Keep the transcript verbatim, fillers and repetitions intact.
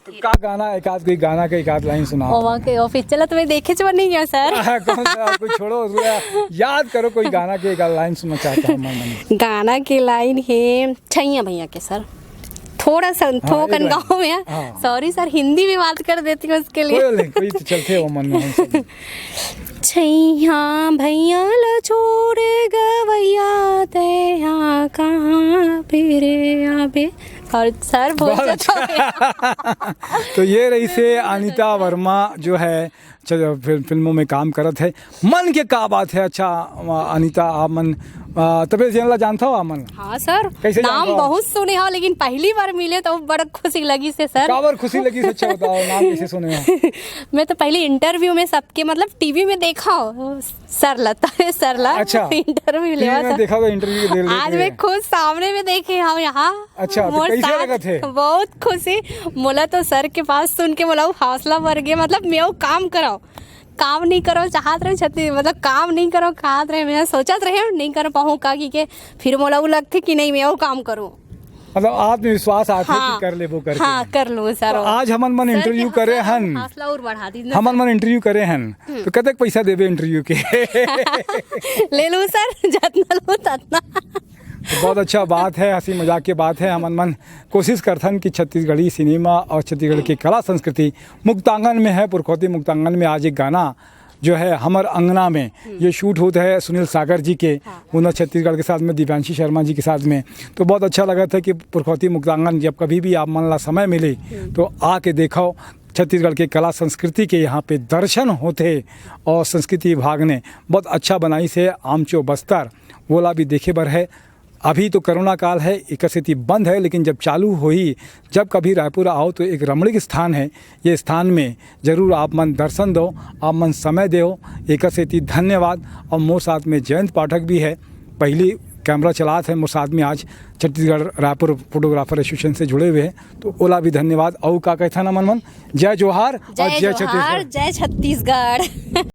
का गाना, एक आध कोई गाना के एक आध लाइन सुनाओ। ओमा के ऑफिस चलत में देखे च नहीं गया सर। हाँ, कौन सा? कुछ छोड़ो, उसको याद करो, कोई गाना के एक आध लाइन सुनना चाहता हूँ मैं, मैंने। गाना के लाइन है छैया भैया के सर, थोड़ा सा थोकन line। गाँव में। हाँ। सॉरी सर, हिंदी में बात कर देती हूँ उसके लिए। कोई नहीं, कोई तो चलते हो मन में हम सब। छैया भैया ला छोड़ गवैया, तैया कहाँ पे रे आबे। और सर बहुत बहुत अच्छा हो गया। तो ये रही से अनिता वर्मा जो है, च-, फिल-, फिल्मों में काम करत है। मन के का बात है? अच्छा, अनिता, आप मन, आ, तपेश जैन ला जानता हो आप मन? हाँ सर, कैसे नाम जानता हो? बहुत सुने हो, लेकिन पहली बार मिले तो बड़ा खुशी लगी से सर। काबर खुशी लगी से? अच्छा बताओ, नाम कैसे सुने हो? मैं तो पहले इंटरव्यू में सबके, मतलब, टीवी में देखा हो सर ला, तबे सर ला अच्छा। इंटरव्यू टीवी लेवा में सर। देखा तो इंटरव्यू दे आज मैं खुद सामने में देखे हूँ यहाँ। अच्छा, तो मोर कैसे साथ लगत है? बहुत खुशी। मोला तो सर के पास सुन के मोला हौसला बढ़ गया, मतलब, मैं वो काम करो, काम नहीं करो चाहत रहे छत्ती, मतलब, काम नहीं करो चाहत रहे, मैं सोचत रहे नहीं कर पाऊँ का कि के। फिर मोला वो लगते कि नहीं, मैं वो काम करूँ। मतलब आत्मविश्वास आथे हाँ। कि कर लेबो करके। हाँ, कर लूँ सर। तो आज हमन मन सर इंटरव्यू के करे हौसला, हन। हौसला और बढ़ा दी ना हमन सर। मन इंटरव्यू करे हन, तो कतेक पैसा देबे इंटरव्यू के? ले लूँ सर, जितना लूँ उतना। तो बहुत अच्छा बात है, हंसी मजाक के बात है। हमन मन कोशिश करथन कि छत्तीसगढ़ी सिनेमा और छत्तीसगढ़ की कला संस्कृति मुक्तांगन में है, पुरखौती मुक्तांगन में आज एक गाना जो है हमर अंगना में, ये शूट होता है सुनील सागर जी के, उन्होंने छत्तीसगढ़ के साथ में, दिव्यांशी शर्मा जी के साथ में। तो बहुत अच्छा लगा था कि पुरखौती मुक्तांगन, जब कभी भी आप मन ला समय मिले तो आके देखो, छत्तीसगढ़ के कला संस्कृति के यहाँ पे दर्शन होते और संस्कृति विभाग ने बहुत अच्छा बनाई से आमचो बस्तर, वोला भी देखे बर है। अभी तो कोरोना काल है, एकर सेती बंद है, लेकिन जब चालू होही, जब कभी रायपुर आओ तो एक रमणीक स्थान है, ये स्थान में जरूर आप मन दर्शन दो, आप मन समय दो, एकर सेती धन्यवाद। और मोर साथ में जयंत पाठक भी है, पहली कैमरा चलात है मोर साथ में, आज छत्तीसगढ़ रायपुर फोटोग्राफर एसोसिएशन से जुड़े हुए हैं, तो ओला भी धन्यवाद। और का कहता ना मन मन, जय जोहार और जय जय जोहार, छत्तीसगढ़। जय छत्तीसगढ़।